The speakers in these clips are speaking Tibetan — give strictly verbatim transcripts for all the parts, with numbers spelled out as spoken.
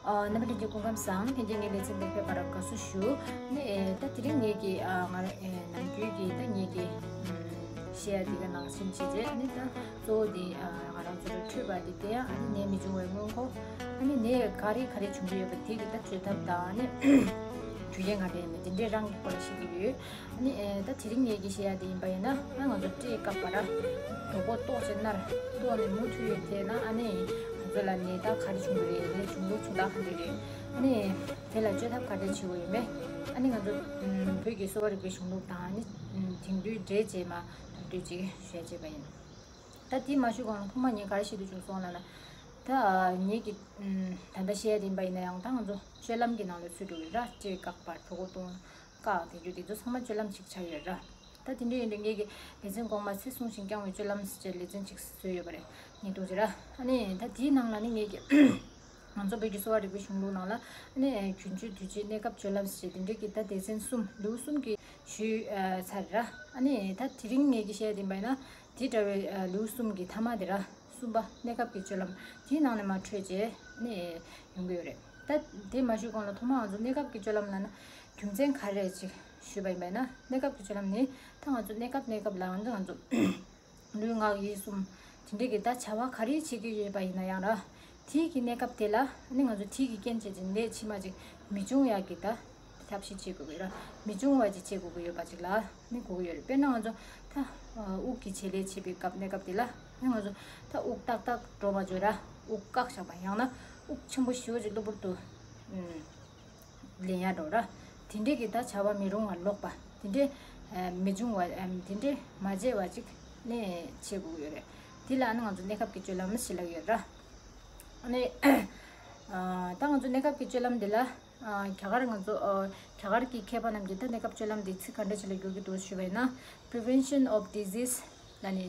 ཨ། རྣམ་པ་ལྷན་རྒྱས་སྐུ་ཁམས་བཟང་། ལྷན་རྒྱས་ངའི་ལེ་ཚན་འདིར་ཕེབས་པར་དགའ་བསུ་ཞུ། ནི་ཨེ་ད་དེ་རིང་ངེད་ཀྱི་ཨ་ང་རང་ཨེ་ནམ་རྒྱུན་གྱི་ད་ངེད་ཀྱི་ཨམ་བཤད་ཡ་དེ་ག་ནང་བཞིན་བྱས་རྗེས་ནི་ད་གཙོ་བོ་དེ་ཨ་ང་རང་ཚོ་ལ་འཕྲོད་པ་དེ་དེ་ཡང་ཨ་ནི་ནད་མི་འབྱུང་བའི་སྔོན་འགོག་ཨ་ནི་ནད་ག་རེ་ག་རེ་བྱུང་གི་ཡོད་པ་དེ་གི་ད་བཅོས་ཐབས་དང་ནི་རྒྱུ་རྐྱེན་ག་རེ་ཡིན་མིན་དེ་འདྲའི་རང་གི་སྐོར་ལ་བཤད་ཀྱི་ཡོད། ཨ་ནི་ཨེ་ད་དེ་རིང་ངེད་ཀྱིས་བཤད་ཡ་དེ་ཡིན་པ་ཡིན་ན་ཨ་ང་ཚོ་སྤྲེའུ་བཀག་པ་ར་གྲོད་ཁོག་ལྟོགས་བྱས་མནར་ལྟོགས་ནས་མུ་མཐུད་ཡོད་དེ་ན་ཨ་ནི་ང་ཚོ་ལ་ནད་རྟགས་ག་རེ་བྱུང་གི་རེད། ནད་བྱུང་ལུགས་བྱུང་སྟངས་ག་འདྲ་རེད། ཨ་ནི་དེ་ལ་བཅོས་ཐབས་ག་འདྲ་བྱེད་དགོས་ཡོད་མེད་ཨ་ནི་ང་ཚོ་ཨམ་བོད་ཀྱི་གསོ་བ་རིག་པའི་གཞུང་ལུགས་དང་ཨ་ནི་ཨམ་དེང་དུས་འབྲེལ་བྱས་མ་མདོར་བསྡུས་ཅིག་བཤད་བྱས་པ་ཡིན། ད་དེ་མ་ཞུས་གོང་ལ་ཐོག་མ་ངས་ག་རེ་བཤད་དུ་བཅུག་སོང་ལབ་ན། ད་ངེད་ཀྱིས་ཨམ་ད་ལྟ་བཤད་ཡ་དེ་ཡིན་པ་ཡིན་ན་ཡང་ད་ང་ཚོ་སྤྱོད་ལམ་གྱི་ནང་ལ་ཚུད་འགྲོ་གི་ར། སྤྲེའུ་བཀག་པ་གྲོད་ཁོག་ལྟོགས་བཀག་དེ་ཚོ་དེ་ཚོ་ཚང་མ་སྤྱོད་ལམ་ཞིག་ཆགས་ཡོད་ར། ད་དེ་འདྲ་ཡིན་དུས་ངེད་ཀྱིས་ལེ་ཚན་གོང་མ་ཚེ་སྲུང་ཞིང་བསྐྱངས་པའི་སྤྱོད་ལམ་ཟེར་ལེ་ཚན་ཅིག་བཟོས་ཡོད་པ་རེད། ཉིས་སྟོང་ཅིག་ར། ཨ་ནི་ད་དེའི་ནང་ལ་ནི་ངེད་ཀྱིས་ང་ཚོ་བོད་ཀྱི་གསོ་བ་རིག་པའི་གཞུང་ལུགས་ནང་ལ་ཨ་ནི་རྒྱུན་སྤྱོད་དུས་ཚོད་གནས་སྐབས་སྤྱོད་ལམ་ཟེར་དེ་འདྲ་གི་ད་སྡེ་ཚན་གསུམ་ལེའུ་གསུམ་གྱི་ཞུས་ཚར་ར། ཨ་ནི་ད་དེ་རིང་ངེད་ཀྱིས་བཤད་ཡ་དེ་ཡིན་པ་ཡིན་ན་དེ་འདྲ་བའི་ལེའུ་གསུམ་གྱི་མཐའ་མ་དེ་ར། གསུམ་པ་གནས་སྐབས་ཀྱི་སྤྱོད་ལམ་དེའི་ནང་ནས་མར་འཕྲོས་བྱས་ནས་ཡོང་གི་ཡོད་རེད། ད་དེ་མ་ཞུས་གོང་ལ་ཐོག་མ་ང་ཚོ་གནས་སྐབས་ཀྱི་སྤྱོད་ལམ་ལབ་ན་རྒྱུ་མཚན་ག་རེ་རེད་ཅིག་ཞུས་པ་ཡིན་པ་ཡིན་ན། གནས་སྐབས་ཀྱི་སྤྱོད་ལམ་ནི་ད་ང་ཚོ་གནས་སྐབས་གནས་སྐབས་ལ་ང་ཚོ་ང་ཚོ་ལུས་ངག་ཡིད་གསུམ་དེ་འདྲས་ཀྱི་ད་བྱ་བ་ག་རེ་བྱེད་ཀྱི་ཡོད་པ་ཡིན་ན་ཡང་ར། དེའི་གི་གནས་སྐབས་དེ་ལ་ནི་ང་ཚོ་དེའི་གི་རྐྱེན་བྱས་ཀྱི་ནད་ཕྱི་མ་ཅིག་མི་འབྱུང་ཡག་གི་ད་ཐབས་ཤེས་བྱེད་དགོས་ཀྱི་ར། མི་འབྱུང་བ་ཅིག་བྱེད་དགོས་ཀྱི་ཡོད་པ་ཅིག་ལ་ནི་གོ་གི་ཡོད་རེད། དཔེར་ན་ང་ཚོ་ད་དབུགས་ཀྱི་བྱེད་ལས་བྱེད་པའི་སྐབས་གནས་སྐབས་དེ་ལ་ནི་ང་ཚོ་ད་དབུགས་ཏག་ཏག་འགྲོ་མ་བཅུག་ར། དབུགས་བཀག་བཞག་པ་ཡང་ན་དབུགས་ཆེན་པོ་ཞེ་པོ་ཅིག་གློ་བུར་དུ་ཨུམ། ལེན་ཡ་འགྲོ་ར། དེ་འདྲས་ཀྱི་ད་བྱ་བ་མི་རུང་བ་ལོག་པ་དེ་འདྲས་མི་འབྱུང་བ་དེ་འདྲས་མ་བྱས་པ་ཅིག་ནས་བྱེད་དགོས་ཀྱི་ཡོད་རེད། དེ་ལ་ནི་ང་ཚོ་གནས་སྐབས་ཀྱི་སྤྱོད་ལམ་ཞེས་ལབ་ཀྱི་ཡོད་ར། ཨ་ནི་ད་ང་ཚོ་གནས་སྐབས་ཀྱི་སྤྱོད་ལམ་འདི་ལ་རྒྱ་གར་ང་ཚོ་རྒྱ་གར་གྱི་མཁས་པ་རྣམས་ཀྱིས་ད་གནས་སྐབས་སྤྱོད་ལམ་འདི་ཚིག་ག་འདྲ་ཞིག་ལ་བསྒྱུར་གྱི་འདུག་ཞུས་པ་ཡིན་ན། Prevention of disease ལབ་ནས་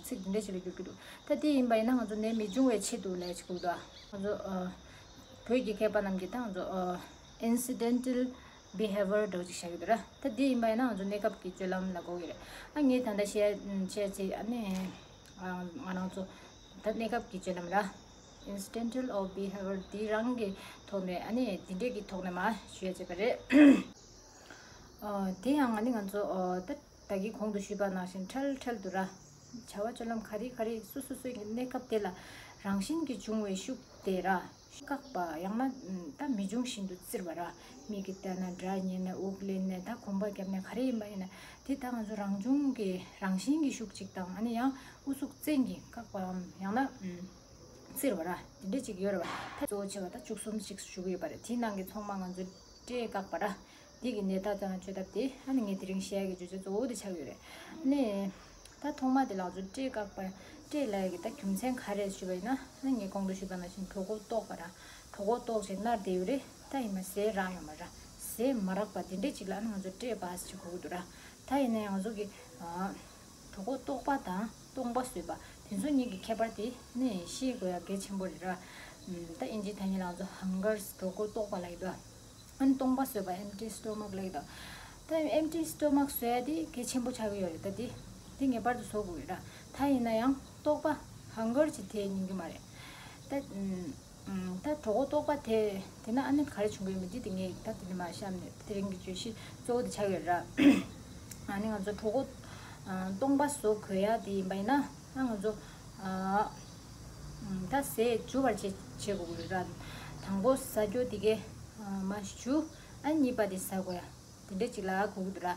ཚིག་འདི་འདྲ་ཞིག་ལ་བསྒྱུར་གྱི་འདུག་ད་དེ་ཡིན་པ་ཡིན་ན་ང་ཚོ་ནད་མི་འབྱུང་བའི་ཆེད་དུ་ལས་ཅིག་དགོས་འདུག་ང་ཚོ་བོད་ཀྱི་མཁས་པ་རྣམས་ཀྱིས་ད་ང་ཚོ་incidental behavior འདྲ་བོ་ཅིག་བྱ་གི་འདུག་ར། ད་དེ་ཡིན་པ་ཡིན་ན་ང་ཚོ་གནས་སྐབས་ཀྱི་སྤྱོད་ལམ་ལ་གོ་གི་རེད། ཨ་ངས་ད་ལྟ་བཤད་བཤད་ཚེ་ཨ་ནི་ང་རང་ཚོ་ད་གནས་སྐབས་ཀྱི་སྤྱོད་ལམ་ར། Incidental of behavior དེ་རང་གི་ཐོག་ནས་ཨ་ནི་དེ་འདྲས་ཀྱི་ཐོག་ནས་མ་ཞུ་ཡ་བྱས་པ་རེད། ཨ་དེ་ཡང་ཨ་ནི་ང་ཚོ་ཨ་ད་ད་གིན་གོང་དུ་ཞུས་པ་ནང་བཞིན་འཕྲལ་འཕྲལ་དུ་ར། བྱ་བ་སྤྱོད་ལམ་ག་རེ་ག་རེ་སོ་སོ་སོའི་གི་གནས་སྐབས་དེ་ལ་རང་བཞིན་གྱིས་བྱུང་བའི་ཤུགས་དེ་ར། བཀག་པ་ཡང་ན་ད་མི་འབྱུང་བཞིན་དུ་བཙིར་བ་ར། མིག་གིས་བལྟས་ན་སྒྲ་ཉན་ན་དབུགས་ལེན་ན་ད་གོམ་པ་བརྒྱབ་ན་ག་རེ་ཡིན་པ་ཡིན་ན་དེ་ད་ང་ཚོ་རང་བྱུང་གི་རང་བཞིན་གྱི་ཤུགས་གཅིག་དང་ཨ་ནི་ཡང་དབུགས་སུག་བཙན་གྱིས་བཀག་པའམ་ཡང་ན་བཙིར་བ་ར་དེ་འདྲ་ཅིག་ཡོད་རེད་བ། ད་གཙོ་བོ་ཆེ་བ་ད་བཅུ་གསུམ་ཅིག་ཞུ་གི་ཡོད་པ་རེད། དེའི་ནང་གི་ཚང་མ་ང་ཚོ་སྤྲེའུ་བཀག་པ་ར། འདི་གི་ནད་རྟགས་དང་བཅོས་ཐབས་དེ་ཨ་ནི་ངས་དེ་རིང་བཤད་ཡ་གི་བརྗོད་བྱ་གཙོ་བོ་དེ་ཆགས་ཡོད་རེད། ཨ་ནི་ད་ཐོག་མ་དེ་ལ་ང་ཚོ་སྤྲེའུ་བཀག་པ་སྤྲེའུ་ལབ་ཡ་གི་ད་རྒྱུ་མཚན་ག་རེ་ཞུས་པ་ཡིན་ན་ཨ་ནི་ངས་གོང་དུ་ཞུས་པ་ནང་བཞིན་གྲོད་ཁོག་ལྟོགས་པ་ར། གྲོད་ཁོག་ལྟོགས་བྱས་མནར་བསྡད་ཡོད་རེད། ད་ཡིན་ན་ཟས་རག་ཡོད་མ་ར། ཟས་མ་རག་པ་དེ་འདྲས་ཅིག་ལ་ཨ་ནི་ང་ཚོ་སྤྲེའུ་བ་ཟེར་གོ་གི་འདུག་ར། ད་ཡིན་ན་ཡང་ང་ཚོ་གི་གྲོད་ཁོག་ལྟོགས་པ་དང་སྟོང་པ་ཟོས་པ་དེ་ཚོ་གཉིས་ཀྱི་ཁྱད་པར་དེ་ནི་ཤེས་དགོས་ཡ་གལ་ཆེན་པོ་རེད་ར། ད་ཨིན་ཇིའི་ཐ་སྙད་ལ་ང་ཚོ་ཧང་གར་གྲོད་ཁོག་ལྟོགས་པ་ལབ་ཀྱི་འདུག་ཨ་ནི་སྟོང་པ་ཟོས་པ་empty stomach ལབ་ཀྱི་འདུག་ད་empty stomach ཟོས་ཡ་དེ་གལ་ཆེན་པོ་ཆགས་ཀྱི་ཡོད་རེད། ད་དེ་དེ་ངེས་པར་དུ་ཟོ་དགོས་རེད་ར། ད་ཡིན་ན་ཡང་ལྟོགས་པ་ཧང་གར་གྱི་དེ་ཡིན་གྱི་མ་རེད། ད་ད་གྲོད་ཁོག་ལྟོགས་པ་དེ་དེ་ན་ཨ་ནི་ག་རེ་བྱུང་གི་ཡོད་མེད་དེ་དེ་ངས་ད་དེ་ནས་མར་བཤམས་ནས་དེ་རིང་གི་བརྗོད་གཞི་གཙོ་བོ་དེ་ཆགས་ཡོད་ར། ཨ་ནི་ང་ཚོ་གྲོད་ཁོག་སྟོང་པ་ཟོ་དགོས་ཡ་དེ་ཡིན་པ་ཡིན་ན་ཨ་ང་ཚོ་ད་ཟས་འཇུ་བར་བྱེད་བྱེད་དགོས་ཀྱི་རེད་ར། དང་པོ་ཟ་རྒྱུ་དེ་གས་མར་འཇུ། ཨ་ནི་གཉིས་པ་དེ་ཟ་དགོས་ཡ་དེ་འདྲ་ཅིག་ལ་གོ་གི་འདུག་ར།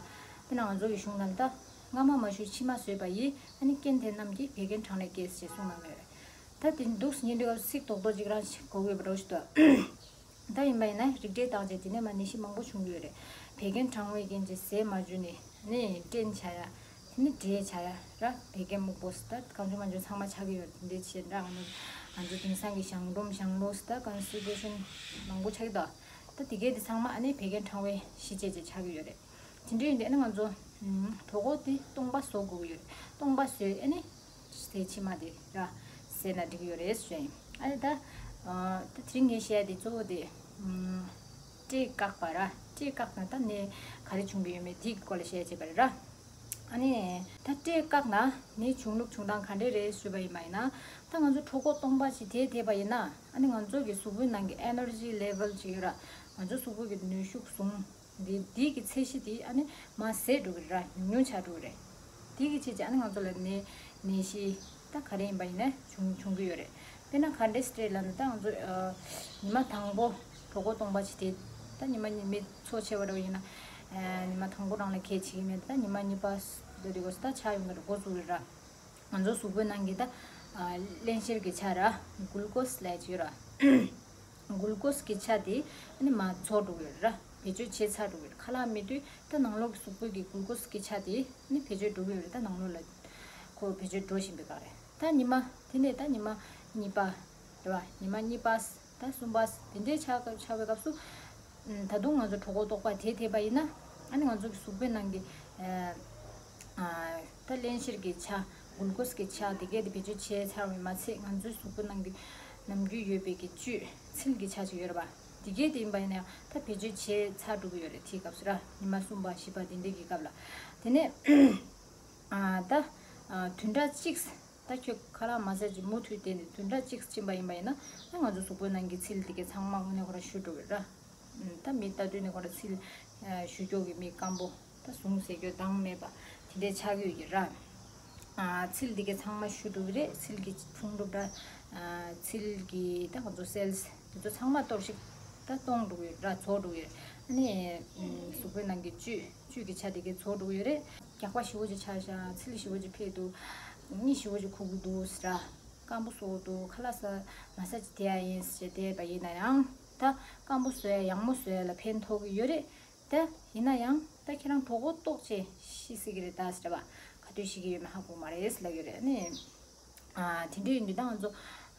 དེ་ན་ང་ཚོ་ཡི་གཞུང་ནང་ད་སྔ་མ་མ་ཞུ་ཕྱི་མ་ཟོས་པ་ཡིས་ཨ་ནི་རྐྱེན་དེ་རྣམས་ཀྱིས་བད་ཀན་གྲང་ནད་སྐྱེད་ཅེས་གསུངས་གནང་གི་ཡོད་རེད། ད་དེ་འདུག་སེ་ཉན་དུས་སྐབས་ཚིག་རྡོག་རྡོག་ཅིག་རང་ཞིག་གོ་གི་ཡོད་པ་འདྲ་ཞིག་འདུག་ད་ཡིན་པ་ཡིན་ན་རིགས་འགྲེ་བཏང་རྗེས་དེ་ནས་མ་ནད་གཞི་མང་པོ་བྱུང་གི་ཡོད་རེད། བད་ཀན་གྲང་བའི་རྐྱེན་གྱིས་ཟས་མ་འཇུ་ནས་ནི་སྐྲན་ཆགས་ཡ། དེ་ནི་འབྲས་ཆགས་ཡ་ར། བད་ཀན་སྨུག་པོ་ཟེར་ད་གང་བྱུང་མང་བྱུང་ཚང་མ་ཆགས་ཀྱི་ཡོད་རེད། དེ་འདྲའི་ཆེད་འདྲ་ང་ཚོ་ང་ཚོ་དེང་སང་གི་གཞང་འབྲུམ་གཞང་ལུས་ཟེར་ད་constipation མང་པོ་ཆགས་ཀྱི་འདུག་ད་དེ་གའི་དེ་ཚང་མ་ཨ་ནི་བད་ཀན་གྲང་བའི་གཞི་བྱས་བྱས་ཆགས་ཀྱི་ཡོད་རེད། དེ་འདྲ་ཡིན་དུས་ཨ་ནི་ང་ཚོ་གྲོད་ཁོག་དེ་སྟོང་པ་བཟོ་དགོས་ཀྱི་ཡོད་རེད། སྟོང་པ་བཟོས་ཨ་ནི་ཟས་ཕྱི་མ་དེ་ར་ཟས་ན་འགྲིག་གི་ཡོད་རེད་ཞུ་ཡ་ཡིན། ཨ་ནི་ད་ད་དེ་རིང་ངས་བཤད་ཡ་དེ་གཙོ་བོ་དེ་སྤྲེའུ་བཀག་པ་ར། སྤྲེའུ་བཀག་ན་ད་ནད་ག་རེ་བྱུང་གི་ཡོད་མེད་དེའི་སྐོར་ལ་བཤད་ཡ་བྱས་པ་རེད་ར། ཨ་ནི་ད་སྐྲས་བཀག་ན་ནད་བྱུང་ལུགས་བྱུང་སྟངས་ག་འདྲས་རེད་ཞུས་པ་ཡིན་པ་ཡིན་ན། ད་ང་ཚོ་གྲོད་ཁོག་སྟོང་པ་ཞིག་དེད་དེད་པ་ཡིན་ན། ཨ་ནི་ང་ཚོ་གི་གཟུགས་པོའི་ནང་གི་ཨེ་ནར་ཇི་ལེ་ཝལ་ཅིག་ཡོད་ར། ང་ཚོ་གཟུགས་པོ་གི་ནུས་ཤུགས་ཟུངས་འདི་འདི་གི་ཚད་གཞི་དེ་ཨ་ནི་མར་ཟད་འགྲོ་གི་ར། ཉུང་ཉུང་ཆགས་འགྲོ་གི་རེད། དེ་གི་ཆེད་ཀྱི་ཨ་ནི་ང་ཚོ་ལ་ནད་ནད་གཞི་ད་ག་རེ་ཡིན་པ་ཡིན་ན་བྱུང་བྱུང་གི་ཡོད་རེད། དཔེར་ན་ག་འདྲས་སེ་རེད་ལབ་ན། ད་ང་ཚོ་ཨ་ཉི་མ་དང་པོ་གྲོད་ཁོག་སྟོང་པ་ཞིག་དེད། ད་ཉི་མ་གཉིས་མི་ཚོ་ཆེ་བ་འདྲ་བོ་ཡིན་ན། ཨ་ཉི་མ་དང་པོ་རང་ལ་གལ་ཆེ་གི་མེད། ད་ཉི་མ་གཉིས་པ་འདྲ་དེ་གོ་ད་ཆགས་ཡོང་གི་རེད། འགོ་བཙུགས་རེད་ར། ང་ཚོ་གཟུགས་པོའི་ནང་གི་ད་ཨ་བརླན་གཤེར་གྱི་ཆ་ར། གུལ་ཀོས་ལབ་ཅིག་ཡོད་ར། གུལ་ཀོས་ཀྱི་ཆ་དེ་ཨ་ནི་མར་རྫོགས་འགྲོ་གི་ཡོད་རེད་ར། བེད་སྤྱོད་བྱས་ཚར་འགྲོ་གི་ཡོད་རེད། ཁ་ལག་མེད་དུས་ད་ནང་ལོགས་ཀྱི་གཟུགས་པོའི་གི་གུལ་ཀོས་ཀྱི་ཆ་དེ་ཨ་ནི་བེད་སྤྱོད་འགྲོ་གི་ཡོད་རེད། ད་ནང་ལོགས་ལ་ཁོ་བེད་སྤྱོད་འགྲོ་བཞིན་པའི་སྐབས་རེད། ད་ཉི་མ་དེ་ནས་ད་ཉི་མ་གཉིས་པ་རེད་བ། ཉི་མ་གཉིས་པ། ད་གསུམ་པ་དེ་འདྲའི་ཆགས་ཆགས་པའི་སྐབས་སུ། ཨ་ད་དུང་ང་ཚོ་གྲོད་ཁོག་ལྟོགས་པ་དེ་དེད་པ་ཡིན་ན། ཨ་ནི་ང་ཚོ་གི་གཟུགས་པོའི་ནང་གི་ཨ་ཨ་ད་བརླན་གཤེར་གྱི་ཆ། གུལ་ཀོས་ཀྱི་ཆ་དེ་གས་དེ་བེད་སྤྱོད་བྱས་ཚར་བ་མ་ཚད། ང་ཚོའི་གཟུགས་པོའི་ནང་གི་ནམ་རྒྱུན་ཡོད་པའི་གི་བཅུད་ཚིལ་གྱི་ཆ་ཅིག་ཡོད་རེད་པ། དེ་གས་དེ་ཡིན་པ་ཡིན་ན་ཡང་ད་བེད་སྤྱོད་བྱས་ཚར་འགྲོ་གི་ཡོད་རེད། དེའི་སྐབས་སུ་ར། ཉི་མ་གསུམ་པ་བཞི་པ་དེ་འདྲའི་གི་སྐབས་ལ། དེ་ནས་ཨ་ད་ཨ་བདུན་ཕྲག་གཅིག་ད་ཁྱོད་ཁ་ལག་མ་ཟ་ཅིག་མུ་མཐུད་བསྡད་ནས་བདུན་ཕྲག་གཅིག་ཕྱིན་པ་ཡིན་པ་ཡིན་ན། ཨ་ང་ཚོ་གཟུགས་པོའི་ནང་གི་ཚིལ་དེ་གའི་ཚང་མ་དངོས་གནས་ཁོ་རང་བཞུ་འགྲོ་གི་ར། ཨ་ད་མི་ལྟ་དུས་ནས་ཁོ་རང་ཚིལ་ཨ་བཞུ་སྐྱོ་གི་མི་སྐམ་པོ། ད་ཟུངས་ཟད་སྐྱོ་དྭངས་མེད་པ་དེ་འདྲའི་ཆགས་ཀྱི་ཡོད་ཀྱི་ར། ཨ་ཚིལ་དེ་གའི་ཚང་མ་བཞུ་འགྲོ་གི་རེད། ཚིལ་གྱི་ཕུང་གྲུབ་ར། ཨ་ཚིལ་གྱི་ད་ང་ཚོ་སེལ་སི་དེ་ཚོ་ཚང་མ་གཏོར་བཤིག་ད་གཏོང་འགྲོ་གི་ཡོད་ར། རྫོགས་འགྲོ་གི་ཡོད། ཨ་ནི་ཨ་གཟུགས་པོའི་ནང་གི་བཅུད་བཅུད་ཀྱི་ཆ་དེ་གའི་རྫོགས་འགྲོ་གི་ཡོད་རེད། རྒྱགས་པ་ཞེ་པོ་ཅིག་ཆགས་ཤག་ཚིལ་ཞེ་པོ་ཅིག་འཕེལ་འདུག་གཉིད་ཞེ་པོ་ཅིག་ཁུག་གི་འདུག་ཟེར་ར། སྐམ་པོ་བཟོ་འདུག་ཁ་ལག་ཟ་མ་ཟ་ཅིག་བསྡད་ཡ་ཡིན་ཟེར་བསྡད་པ་ཡིན་ན་ཡང་། ད་སྐམ་པོ་བཟོ་ཡ་ཡང་མོ་བཟོ་ཡ་ལ་ཕན་ཐོགས་ཀྱི་ཡོད་རེད། ད་ཡིན་ན་ཡང་ད་ཁྱེད་རང་གྲོད་ཁོག་ལྟོགས་བྱས་ཤི་སྲིད་ཀྱི་རེད་ད་ཟེར་བ། ག་དུས་ཤི་གི་ཡོད་མེད་ཧ་གོ་མ་རེད་ལབ་ཡོད་རེད། ཨ་ནི་ཨ་དེ་འདྲ་ཡིན་དུས་ད་ང་ཚོ་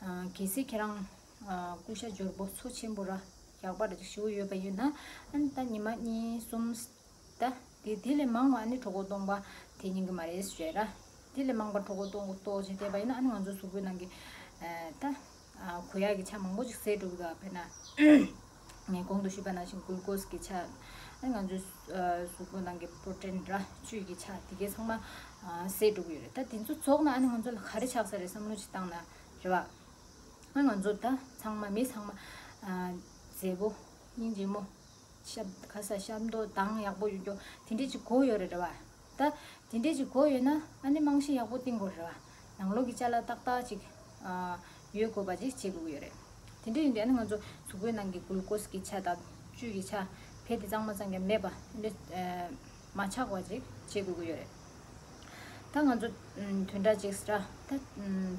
ཨ་གལ་སྲིད་ཁྱེད་རང་ཨ་ཀུ་ཤ་འབྱོར་པོ་ཚོ་ཆེན་པོ་ར་རྒྱགས་པ་ར་ཅིག་ཞེ་པོ་ཡོད་པ་ཡིན་ན། ཨ་ནི་ད་ཉི་མ་གཉིས་གསུམ། ད་དེ་དེ་ལས་མང་བ་ཨ་ནི་གྲོད་ཁོག་སྟོང་པ་དེ་ཉན་གི་མ་རེད་ཟེར་ར། དེ་ལས་མང་པ་གྲོད་ཁོག་སྟོང་ལྟོགས་བྱས་བསྡད་པ་ཡིན་ན། ཨ་ནི་ང་ཚོ་གཟུགས་པོའི་ནང་གི་ཨ་ད་ཨ་གོ་ཡག་གི་ཆ་མང་པོ་ཅིག་ཟད་འགྲོ་གི་འདུག་དཔེར་ན་ངས་གོང་དུ་ཞུས་པ་ནང་བཞིན་གུལ་ཀོས་ཀྱི་ཆ། ཨ་ནི་ང་ཚོའི་ཨ་གཟུགས་པོའི་ནང་གི་པྲོ་ཊིན་ར་བཅུད་ཀྱི་ཆ་དེ་གའི་ཚང་མ་ཨ་ཟད་འགྲོ་གི་ཡོད་རེད། ད་དེ་ཚོ་རྫོགས་ན་ཨ་ནི་ང་ཚོ་ལ་ག་རེ་ཆགས་ས་རེད་བསམ་བློ་ཅིག་བཏང་ན་རེད་བ། ཨ་ང་ཚོ་ད་ཚང་མ་མི་ཚང་མ་ཨ་མཛེས་པོ་སྙིང་རྗེ་མོ། ཤ་ཁ་ས་ཤ་མདོག་མདངས་ཡག་པོ་ཡོད་རྒྱུ་དེ་འདྲས་ཅིག་དགོས་ཡོད་རེད་རེད་བ། ད་དེ་འདྲས་ཅིག་དགོས་ཡོད་ན་ཨ་ནི་རྨང་གཞི་ཡག་པོ་བཏིང་དགོས་རེད་བ། ནང་ལོགས་ཀྱི་ཅ་ལག་ཏག་ཏག་ཅིག་ཨ་ཡོད་དགོས་པ་ཅིག་བྱེད་དགོས་ཀྱི་ཡོད་རེད། དེ་འདྲས་ཡིན་དུས་ཨ་ནི་ང་ཚོ་གཟུགས་པོའི་ནང་གི་གུལ་ཀོས་ཀྱི་ཆ་དང་བཅུད་ཀྱི་ཆ་བེད་དེ་གཙང་མ་གཙང་རྐྱང་མེད་པ་དེ་འདྲས་ཨ་མ་ཆགས་པ་ཅིག་བྱེད་དགོས་ཀྱི་ཡོད་རེད། ད་ང་ཚོ་ཨ་བདུན་ཕྲག་གཅིག་ཟེར་ར། ད་ཨ་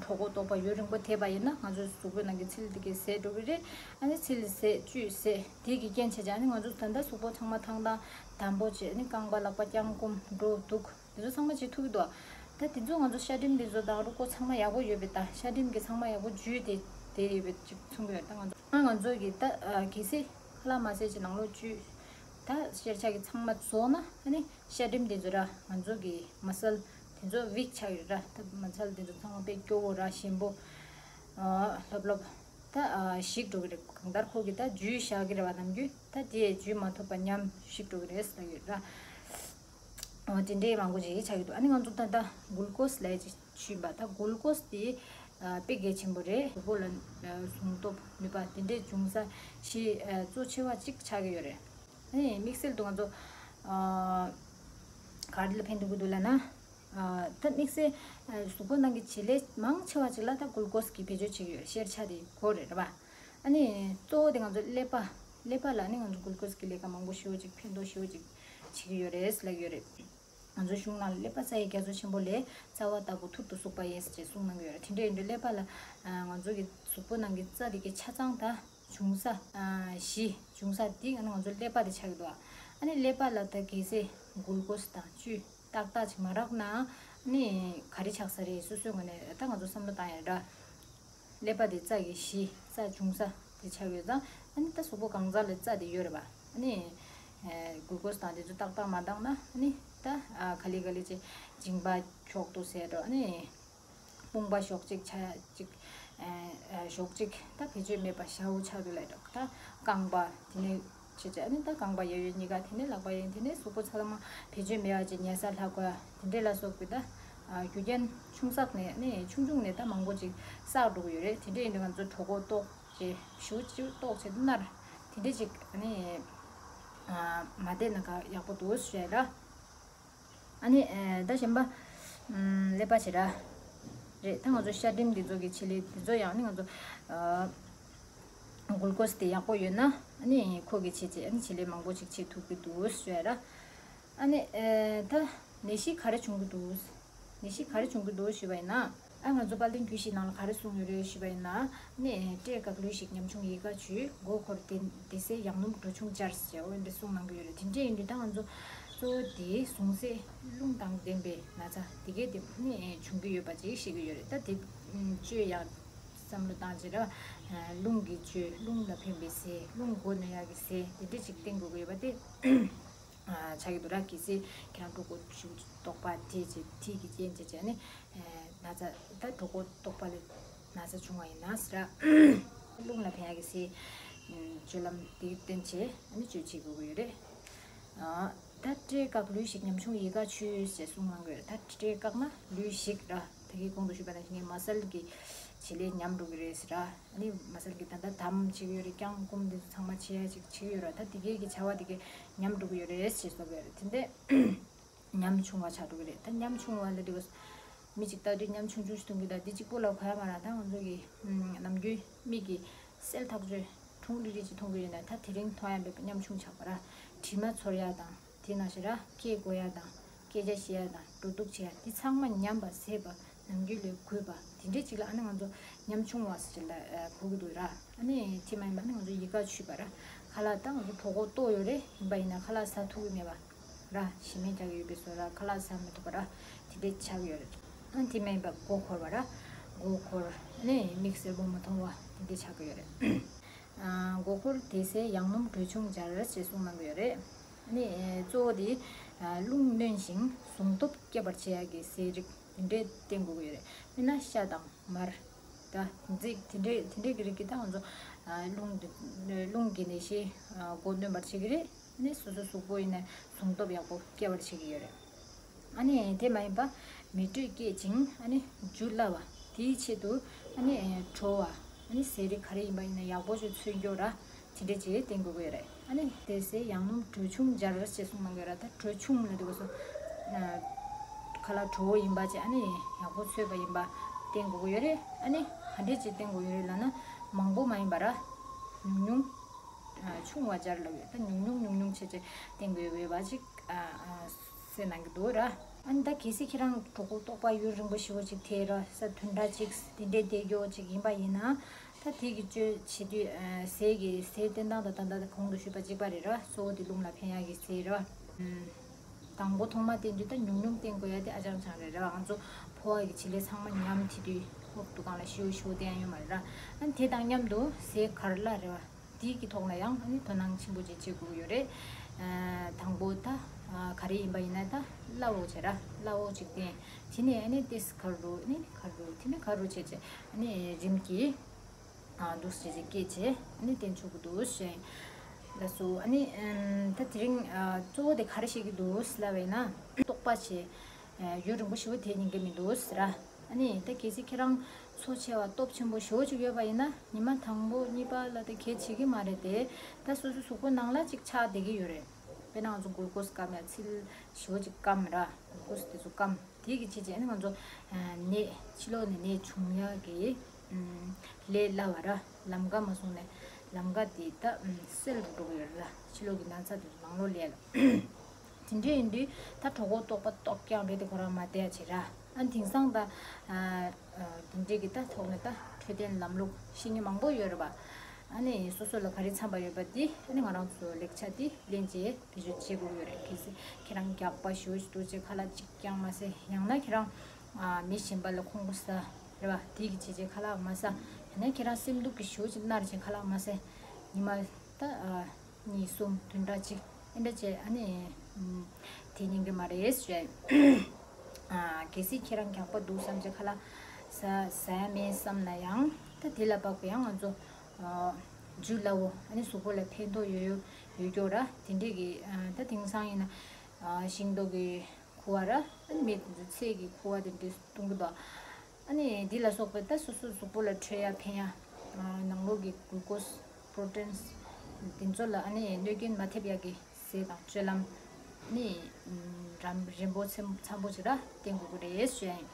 གྲོད་ཁོག་ལྟོགས་པ་ཡུན་རིང་པོ་དེད་པ་ཡིན་ན་ང་ཚོའི་གཟུགས་པོའི་ནང་གི་ཚིལ་དེ་གས་ཟད་འགྲོ་གི་རེད། ཨ་ནི་ཚིལ་ཟད་བཅུད་ཟད་དེ་གི་རྐྱེན་བྱས་ཀྱང་ཨ་ནི་ང་ཚོ་ད་ལྟ་གཟུགས་པོ་ཚང་མ་ཐང་ཐང་དམ་པོ་བྱས། ཨ་ནི་རྐང་པ་ལག་པ་བརྐྱང་བསྐུམ་འགྲོ་འདུག་དེ་ཚོ་ཚང་མ་བྱེད་ཐུབ་ཀྱི་འདུག་ད་དེ་ཚོ་ང་ཚོ་ཤ་སྒྲིམ་དེ་ཚོ་དང་རུས་ཁོག་ཚང་མ་ཡག་པོ་ཡོད་པའི། ད་ཤ་སྒྲིམ་གི་ཚང་མ་ཡག་པོ་འཇུས་ཏེ་དེ་ཡོད་པའི་ཅིག་མཚོན་གྱི་ཡོད། ད་ང་ཚོ་ང་ང་ཚོ་གི་ད་ཨ་གལ་སྲིད་ཁ་ལག་མ་ཟས་ཅིག་ནང་ལོགས་བཅུད་ད་གཤེར་ཆ་གི་ཚང་མ་རྫོགས་ན། ཨ་ནི་ཤ་སྒྲིམ་དེ་ཚོ་ར་ང་ཚོ་གི་མ་སལ་དེ་ཚོ་ཝིག་ཆགས་ཡོད་ར། ད་མ་སལ་དེ་ཚོ་ཚང་མ་དཔེ་སྐྱོ་བོ་ར་ཞིམ་པོ་ཨ་ལྷོབ་ལྷོབ་ད་ཨ་ཞིག་འགྲོ་གི་རེད། གང་ལྟར་ཁོ་གི་ད་འཇུས་བཞག་གི་རེད་བ། ནམ་རྒྱུན་ད་དེ་འཇུས་མ་ཐུབ་པ་ཉམས་ཞིག་འགྲོ་གི་རེད་ཟེར་ཡོད་ར། འོ་དེ་འདྲའི་མང་པོ་ཅིག་ཆགས་ཀྱི་འདུག་ཨ་ནི་ང་ཚོ་ད་ལྟ་གུལ་ཀོས་ལབ་ཅིག་ཞུས་པ། ད་གུལ་ཀོས་དེ་ཨ་དཔེ་གལ་ཆེན་པོ་རེད། གཟུགས་པོ་ལ་ཨ་ཟུངས་སྟོབས་ནུས་པ་དེ་འདྲའི་འབྱུང་ས་ཞིག་ཨ་གཙོ་ཆེ་བ་གཅིག་ཆགས་ཀྱི་ཡོད་རེད། ཨ་ནི་དམིགས་བསལ་དུ་ང་ཚོ་ཨ་ག་རེ་ལ་ཕན་ཐོགས་ཀྱི་འདུག་ལབ་ན། ཨ་ད་དམིགས་བསལ་ཨ་གཟུགས་པོ་ནང་གི་བྱེད་ལས་མང་ཆེ་བ་ཅིག་ལ་ད་གུལ་ཀོས་ཀྱིས་བེད་སྤྱོད་བྱེད་ཀྱི་ཡོད་རེད། གཤེར་ཆ་དེ་དགོས་རེད་རེད་པ། ཨ་ནི་གཙོ་བོ་དེ་ང་ཚོ་ཀླད་པ་ཀླད་པ་ལ་ཨ་ནི་ང་ཚོ་གུལ་ཀོས་ཀྱི་ལས་ཀ་མང་པོ་ཞེ་པོ་ཅིག་ཕན་ཐོགས་ཞེ་པོ་ཅིག་བྱེད་ཀྱི་ཡོད་རེད་ལབ་ཀྱི་ཡོད་རེད། ང་ཚོའི་གཞུང་ནང་ལ་ཀླད་པ་རྩ་ཡི་རྒྱ་མཚོ་ཆེན་པོ་ལས། རྩ་བ་ལྟ་བུ་ཐུར་དུ་ཟུག་པ་ཡིན་ཟེར་གསུངས་གནང་གི་ཡོད་རེད། དེ་འདྲ་ཡིན་དུས་ཀླད་པ་ལ་ཨ་ང་ཚོ་གི་གཟུགས་པོ་ནང་གི་རྩ་དེ་གའི་ཆ་ཚང་ད་འབྱུང་ས་ཨ་གཞི་འབྱུང་ས་དེ་ཨ་ནི་ང་ཚོ་ཀླད་པ་དེ་ཆགས་ཀྱི་འདུག་ཨ་ནི་ཀླད་པ་ལ་ད་གལ་སྲིད་གུལ་ཀོས་དང་བཅུད་ཏག་ཏག་ཅིག་མ་རག་ན་ཨ་ནི་ག་རེ་ཆགས་ས་རེད། སོ་སོའི་ངོས་ནས་ད་ང་ཚོ་བསམ་བློ་བཏང་ཡ་འདྲ། ཀླད་པ་དེ་རྩ་གི་གཞི་རྩ་འབྱུང་ས་དེ་ཆགས་ཡོད་ཙང་། ཨ་ནི་ད་གཟུགས་པོ་གང་ཟག་ལ་རྩ་དེ་ཡོད་རེད་པ། ཨ་ནི་ཨེ་གུལ་ཀོས་དང་དེ་ཚོ་ཏག་ཏག་མ་འདང་ན། ཨ་ནི་ད་ཨ་ག་ལེ་ག་ལེ་ཅིག་མཇིང་པ་འཁྱོག་ཏུ་ཟེར་འགྲོ། ཨ་ནི་དཔུང་པ་ཞོག་ཅིག་ཆ་ཅིག་ཨེ་ཨེ་ཞོག་ཅིག་ད་བེད་སྤྱོད་མེད་པ་ཞའོ་ཆགས་འདུག་ལབ་འགྲོ། ད་རྐང་པ་དེ་ནས་ བྱས་བྱས་ཨ་ནི་ད་རྐང་པ་གཡས་གཡོན་གཉིས་ཀ། དེ་ནས་ལག་པ་གཡས་གཡོན། དེ་ནས་གཟུགས་པོ་ཚང་མ་བེད་སྤྱོད་མེད་པ་ཅིག་ཉལ་ས་ལྷག་དགོས། དེ་འདྲས་ལ་སོགས་པའི་ད་རྒྱུ་རྐྱེན་ཆུང་ཙག་ནས་ནི་ཆུང་ཆུང་ནས་ད་མང་པོ་ཅིག་བསགས་འགྲོ་གི་ཡོད་རེད། དེ་འདྲས་ཡིན་དུས་ང་ཚོ་གྲོད་ཁོག་ལྟོགས་བྱས་ཞུ་ཅིག་ལྟོགས་བྱས་མནར་དེ་འདྲས་ཅིག་ནི་མ་བསྡད་ན་ག་ཡག་པོ་འདུག་ཞུ་ཡ་ར། ཨ་ནི་ཨེ་ད་གཞན་པ་ཨམ་ཀླད་པ་བྱེད་ར་རེད། ད་ང་ཚོ་ཤ་སྒྲིམ་འདི་ཚོ་གི་བྱེད་ལས་འདི་ཚོ་ཡང་ནི་ང་ཚོ་ཨ་གུལ་ཀོས་དེ་ཡག་པོ་ཡོད་ན་ཨ་ནི་ཁོ་གི་བྱེད་བྱེད་ཨ་ནི་བྱེད་ལས་མང་པོ་ཅིག་བྱེད་ཐུབ་ཀྱི་འདུག་ཞུ་ཡ་ར། ཨ་ནི་ཨེ་ད་ནད་གཞི་ག་རེ་བྱུང་གི་འདུག་ནད་གཞི་ག་རེ་བྱུང་གི་འདུག་ཞུས་པ་ཡིན་ན། ཨ་ང་ཚོ་དཔལ་ལྡན་རྒྱུད་བཞིའི་ནང་ལ་ག་རེ་གསུངས་ཡོད་རེད་ཞུས་པ་ཡིན་ན། ནི་བཀྲེས་བཀག་ལུས་ཞིག་ཉམ་ཆུང་ཡི་ག་བཅུད། མགོ་འཁོར་བདེ་བདེ་གསལ་ཡང་སྣུམ་གྲོ་ཆུང་སྦྱར་ཟེར་འོ་འདི་གསུངས་གནང་གི་ཡོད་རེད། དེ་འདྲས་ཡིན་དུས་ད་ང་ཚོ་གཙོ་བོ་དེ་ཟུངས་ཟད་རླུང་དང་ལྡན་པའི་ན་ཚ་དེ་གས་དེ་ནི་བྱུང་གི་ཡོད་པ་ཅིག་ཤེས་ཀྱི་ཡོད་རེད། ད་དེ་བཅོས་ཡག་བསམ་བློ་བཏང་བྱས་ར། རླུང་གི་བཅོས། རླུང་ལ་ཕན་པའི་ཟས། རླུང་མགོ་གནོན་ཡག་གི་ཟས་དེ་འདྲས་ཅིག་བསྟེན་དགོས་ཀྱི་ཡོད་པ་དེ། ཆགས་ཀྱི་འདུག་ར། གལ་སྲིད་ཁྱེད་རང་གྲོད་ཁོག་ཞུ་ལྟོགས་པ་དེ་བྱས་དེ་གི་རྐྱེན་བྱས་བྱས་ནས་ན་ཚ་ད་གྲོད་ཁོག་ལྟོགས་པ་ལས་ན་ཚ་བྱུང་བ་ཡིན་ན་ཟེར་ར། རླུང་ལ་ཕན་ཡག་གི་ཟས་སྤྱོད་ལམ་དེ་བསྟེན་བྱས་ཨ་ནི་བཅོས་བྱེད་དགོས་ཀྱི་ཡོད་རེད། ད་བཀྲེས་བཀག་ལུས་ཞིག་ཉམ་ཆུང་ཡི་ག་བཅུད་ཞེས་གསུངས་གནང་གི་ཡོད་རེད། ད་བཀྲེས་བཀག་ན་ལུས་ཞིག་ར། ད་གིན་གོང་དུ་ཞུས་པ་ནང་བཞིན་ངའི་མ་སལ་གྱི་བྱེད་ལས་ཉམས་འགྲོ་གི་རེད་ཟེར་ར། ཨ་ནི་མ་སལ་གྱི་ད་ལྟ་དམ་བྱེད་ཀྱི་ཡོད་རེད། བརྐྱང་བསྐུམ་དེ་ཚོ་ཚང་མ་བྱེད་ཡ་ཅིག་བྱེད་ཀྱི་ཡོད་ར། ད་དེ་གའི་གི་བྱ་བ་དེ་གའི་ཉམས་འགྲོ་གི་ཡོད་རེད་ཞེས་གསུངས་ཡོད་རེད། དེ་འདྲས་ཉམ་ཆུང་བ་ཆགས་འགྲོ་གི་རེད། ད་ཉམ་ཆུང་བ་ལ་དེ་ག་མི་གཅིག་ལྟ་དུས་ཉམ་ཆུང་ཆུང་ཞིག་མཐོང་གི། ད་འདི་གཅིག་པོ་ལ་ག་ཡ་མ་ར། ད་ང་ཚོ་གི་ནམ་རྒྱུན་མིག་གི་གསལ་ཐག་ཆོད་ཁྲུང་རིག་རིག་ཅིག་མཐོང་གི་ཡོད་ན་ད་དེ་རིང་མཐོང་ཡ་མེད་པ་ཉམ་ཆུང་ཆགས་པ་ར། དྲི་མ་ཚོར་ཡ་དང་། དེ་ནང་བཞིན་ར་སྐད་གོ་ཡ་དང་། སྐད་ཆ་བཤད་ཡ་དང་། འགྲོ་འདུག་བྱེད་ཡ་དེ་ཚང་མ་ཉམས་པ་ཟད་པ་ནམ་རྒྱུན་ལས་རྒུད་པ་དེ་འདྲས་ཅིག་ལ་ཨ་ནི་ང་ཚོ་ཉམ་ཆུང་བ་ཟེར་ལ་གོ་གི་འདུག་ར། ཨ་ནི་དེ་མ་ཡིན་པ་ཨ་ནི་ང་ཚོ་ཡི་ག་བཅུད་པ་ར། ཁ་ལག་ད་ང་ཚོ་གྲོད་ཁོག་ལྟོགས་ཡོད་རེད། ཡིན་པ་ཡིན་ན་ཁ་ལག་ཟ་ཐུབ་ཀྱི་མེད་པ་ར། ཞེ་མེར་རྒྱག་གི་ཡོད་པའི་བཟོ་ར། ཁ་ལག་ཟ་མི་ཐུབ་པ་ར། དེ་འདྲས་ཆགས་ཡོད་རེད། ཨ་ནི་དེ་མ་ཡིན་པ་མགོ་འཁོར་བ་ར། མགོ་འཁོར་ཨ་ནི་མིག་སེར་པོ་མ་མཐོང་བ་དེ་འདྲས་ཆགས་ཀྱི་ཡོད་རེད། མགོ་འཁོར་བདེ་གསལ་ཡང་སྣུམ་གྲོ་ཆུང་སྦྱར་ཞེས་གསུངས་གནང་གི་ཡོད་རེད། ཨ་ནི་གཙོ་བོ་དེ་རླུང་གནོན་ཞིང་ཟུངས་སྟོབས་སྐྱེད་པར་བྱེད་ཡག་གི་ཟས་རིགས་དེ་འདྲས་བསྟེན་དགོས་ཀྱི་ཡོད་རེད། དཔེར་ན་ཤ་དང་མར། ད་དེ་འདྲས་དེ་འདྲས་དེ་འདྲས་ཀྱི་རིགས་ཀྱི་ད་ང་ཚོ་རླུང་དེ་རླུང་གི་ནད་གཞི་མགོ་གནོན་པར་བྱེད་ཀྱི་རེད། ཨ་ནི་སོ་སོ་གཟུགས་པོ་ཡིན་ན་ཟུངས་སྟོབས་ཡག་པོ་སྐྱེད་པར་བྱེད་ཀྱི་ཡོད་རེད། ཨ་ནི་དེ་མ་ཡིན་པ་མེ་དྲོད་སྐྱེད་ཅིང་ཨ་ནི་འཇུ་སླ་བ་དེའི་ཆེད་དུ་ཨ་ནི་དྲོ་བ་ཨ་ནི་ཟས་རིགས་ག་རེ་ཡིན་པ་ཡིན་ན་ཡག་པོ་ཞིག་འཚོལ་རྒྱུ་ར། དེ་འདྲས་ཅིག་བསྟེན་དགོས་ཀྱི་ཡོད་རེད། ཨ་ནི་དེ་ཟས་ཡང་སྣུམ་གྲོ་ཆུང་སྦྱར་ཞེས་གསུངས་གནང་གི་ཡོད་ར། ད་གྲོ་ཆུང་ལ་དེ་ག་སོ་ཁ་ལག་དྲོ་བོ་ཡིན་པ་ཅིག་ཨ་ནི་ཡག་པོ་འཚོལ་བ་ཡིན་པ་བསྟེན་དགོས་ཀྱི་ཡོད་རེད། ཨ་ནི་ག་འདྲས་ཅིག་བསྟེན་དགོས་ཡོད་རེད་ལབ་ན་མང་པོ་མ་ཡིན་པ་ར། ཉུང་ཉུང་ཆུང་བ་སྦྱར་ལབ་ཡོད། ད་ཉུང་ཉུང་ཉུང་ཉུང་བྱས་བྱས་བསྟེན་དགོས་ཡོད་པ་ཅིག་གསན་གནང་གི་འདུག་ར། ཨ་ནི་ད་གལ་སྲིད་ཁྱེད་རང་གྲོད་ཁོག་ལྟོགས་པ་ཡུན་རིང་པོ་ཞེ་པོ་ཅིག་ཐལ་ར་ས་བདུན་ཕྲག་གཅིག་དེ་འདྲའི་བསྡད་རྒྱུ་ཅིག་ཡིན་པ་ཡིན་ན། ད་དེ་གི་བཅོས་བྱེད་དུས་ཟས་ཀྱི་ཟས་བསྟེན་སྟངས་དང་ད་ལྟ་གོང་དུ་ཞུས་པ་གཅིག་པ་རེད་ར། གཙོ་བོ་དེ་རླུང་ལ་ཕན་ཡག་གི་ཟས་ར། དང་པོ་ཐོག་མ་བསྟེན་དུས་ད་ཉུང་ཉུང་བསྟེན་དགོས་ཡ་དེ་ཨ་ཅང་ཅང་རེད་ར། ང་ཚོ་ཕོ་བ་གི་བྱེད་ལས་ཚང་མ་ཉམས་བྱེད་དུས་ཧོབ་ཏུ་གང་ལ་ཤིའུ་ཤིའུ་བསྟེན་ཡ་ཡོད་མ་རེད་ར། ཨ་ནི་དེ་དང་མཉམ་དུ་ཟས་ག་རེ་སླ་རེད་བ། དེའི་གི་ཐོག་ལ་ཡང་ཨ་ནི་དོ་སྣང་ཆེན་པོ་ཅིག་བྱེད་དགོས་ཀྱི་ཡོད་རེད། དང་པོ་ད་ག་རེ་ཡིན་པ་ཡིན་ན་ད་སླ་བོ་བྱས་ར། སླ་བོ་ཅིག་བསྟེན། དེ་ནས་ཨ་ནི་ཏིས་ག་རུ་ཨ་ནི་ག་རུ་དེ་ནས་ག་རུ་བྱས་བྱས་ཨ་ནི་རིམ་གྱིས་འདུག་སེ་བྱས་བྱས་སྐད་བྱས་ཨ་ནི་བསྟེན་ཆོག་གི་འདུག་ཞེས་ལ་སོ། ཨ་ནི་ད་དེ་རིང་གཙོ་བོ་དེ་ག་རེ་བཤད་ཀྱི་འདུག་ལབ་པ་ཡིན་ན་ལྟོགས་པ་བྱས་ཡུན་རིང་པོ་ཞེ་པོ་དེ་ཉན་གི་མི་འདུག་ཟེར་ར། ཨ་ནི་ད་གལ་སྲིད་ཁྱེད་རང་འཚོ་ཆེ་བ་སྟོབས་ཆེན་པོ་ཞེ་པོ་ཅིག་ཡོད་པ་ཡིན་ན་ཉི་མ་དང་པོ་གཉིས་པ་ལ་ད་གལ་བྱེད་ཀྱི་མ་རེད་དེ། ད་སོ་སོ་གཟུགས་པོ་ནང་ལ་ཅིག་ཆགས་བསྡད་ཀྱི་ཡོད་རེད། དཔེར་ན་ང་ཚོ་གུལ་ཀོས་སྐམ་ཡ་ཚིལ་ཞེ་པོ་ཅིག་སྐམ་ར། གུལ་ཀོས་དེ་ཚོ་སྐམ། དེ་གི་ཆེད་ཅིག་ཨ་ནི་ང་ཚོ་ནད་ཕྱི་ལོགས་ནས་ནད་བྱུང་ཡ་གི་ལས་སླ་བ་ར། ལམ་ཀ་མ་སོང་ནས་ལམ་ཀ་དེ་ད་སེལ་རུ་འགྲོ་གི་ཡོད་ར། ཕྱི་ལོགས་ཀྱི་ན་ཚ་དེ་ཚོ་ནང་ལོགས་ལས་ལ། དེ་འདྲ་ཡིན་དུས་ད་གྲོད་ཁོག་ལྟོགས་པ་ལྟོགས་རྐྱང་རེད་དེ་ཁོ་རང་མ་བསྡད་ཡ་བྱེད་ར། ཨ་ནི་དེང་སང་ད་དེ་འདྲའི་གི་ད་ཐོག་ནས་ད་འཕྲོད་བསྟེན་ལམ་ལུགས་ཤེས་མཁན་མང་པོ་ཡོད་རེད་པ། ཨ་ནི་སོ་སོ་ལ་ག་རེ་འཚམ་པ་ཡོད་པ་དེ་ཨ་ནི་ང་རང་ཚོ་ལེགས་ཆ་དེ་ལེན་བྱས་བེད་སྤྱོད་བྱེད་དགོས་ཀྱི་ཡོད་རེད། གལ་སྲིད་ཁྱེད་རང་རྒྱགས་པ་ཞེ་པོ་ཞིག་འདུག་བྱས་ཁ་ལག་གཅིག་རྐྱང་མ་ཟས། ཡང་ན་ཁྱེད་རང་མི་གཞན་པ་ལ་ཁོང་ཁྲོ་ཟ་རེད་པ། དེ་གི་བྱས་བྱས་ཁ་ལག་མ་ཟ། ཡང་ན་ཁྱེད་རང་སེམས་སྡུག་གི་ཞེ་པོ་ཅིག་མནར་བྱས་ཁ་ལག་མ་ཟས། ཉི་མ་ད་གཉིས་གསུམ་བདུན་ཕྲག་གཅིག་ཨེ་འདྲ་བྱས་ཨ་ནི་དེ་ཉན་གི་མ་རེད་ཞུ་ཡ་ཡིན། གལ་སྲིད་ཁྱེད་རང་རྒྱགས་པ་འདུག་བསམ་བྱས་ཁ་ལག་ཟ་ཟ་ཡ་མེད་བསམ་ན་ཡང་ད་དེ་ལ་དཔག་པའི་ཡང་ང་ཚོ་ འཇུ་སླ་བོ། ཨ་ནི་གཟུགས་པོ་ལ་ཕན་ཐོགས་ཡོད་ཡོད་ཡོད་སྐྱོ་ར་དེ་འདྲས་ཀྱི་ད་དེང་སང་ཡིན་ན་ཤིང་ཏོག་གི་ཁུ་བ་ར་ཨ་ནི་མི་དེ་ཚོ་ཚལ་གྱི་ཁུ་བ་དེ་འདྲས་བཏུང་གི་འདུག་ཨ་ནི་འདི་ལ་སོགས་པའི་ད་སོ་སོ་གཟུགས་པོ་ལ་འཕྲོད་ཡ་ཕན་ཡ་ནང་ལོགས་ཀྱི་གུལ་ཀོས་པྲོ་ཊིན་དེ་ཚོ་ལ་ཨ་ནི་གནོད་སྐྱོན་མ་ཐེབས་ཡ་གི་ཟས་དང་སྤྱོད་ལམ་ནི་རམ་རིམ་པ་ཚན་ཚན་པོ་ཅིག་ར་བསྟེན་དགོས་ཀྱི་རེད་ཞུ་ཡ་ཡིན།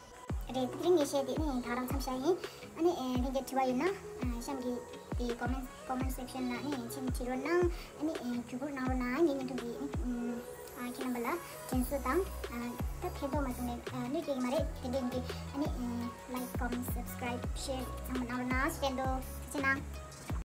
རེད། དེ་རིང་ངས་བཤད་དེ་ནི་ད་རང་མཚམས་བཞག་ཡིན། ཨ་ནི་ལྷན་རྒྱས་དྲི་བ་ཡོད་ན་གཤམ་གྱི་དེ་ཀོ་མེན་ཊི་ཀོ་མེན་ཊི་སེག་ཤན་ལ་ནི་མཆན་བྲིས་རོགས་གནང་། ཨ་ནི་བརྒྱུད་སྐུར་གནང་རོགས་གནང་། ངའི་བརྙན་ཐུང་འདི་ནི་ཁྱེད་རྣམ་པ་ལ་དྲན་གསོ་དང་ད་ཕན་ཐོགས་མ་བྱུང་ནས་གནོད་སྐྱེལ་གྱི་མ་རེད། དེ་འདྲས་ཡིན་དུས་ཨ་ནི་ལའིཀ་ཀོ་མེན་ཊི་སབ་སི་ཀ་རའིབ་ཤེར་ཚང་མ་གནང་རོགས་གནང་། བྱས་འདུག་ཐུགས་རྗེ་གནང་།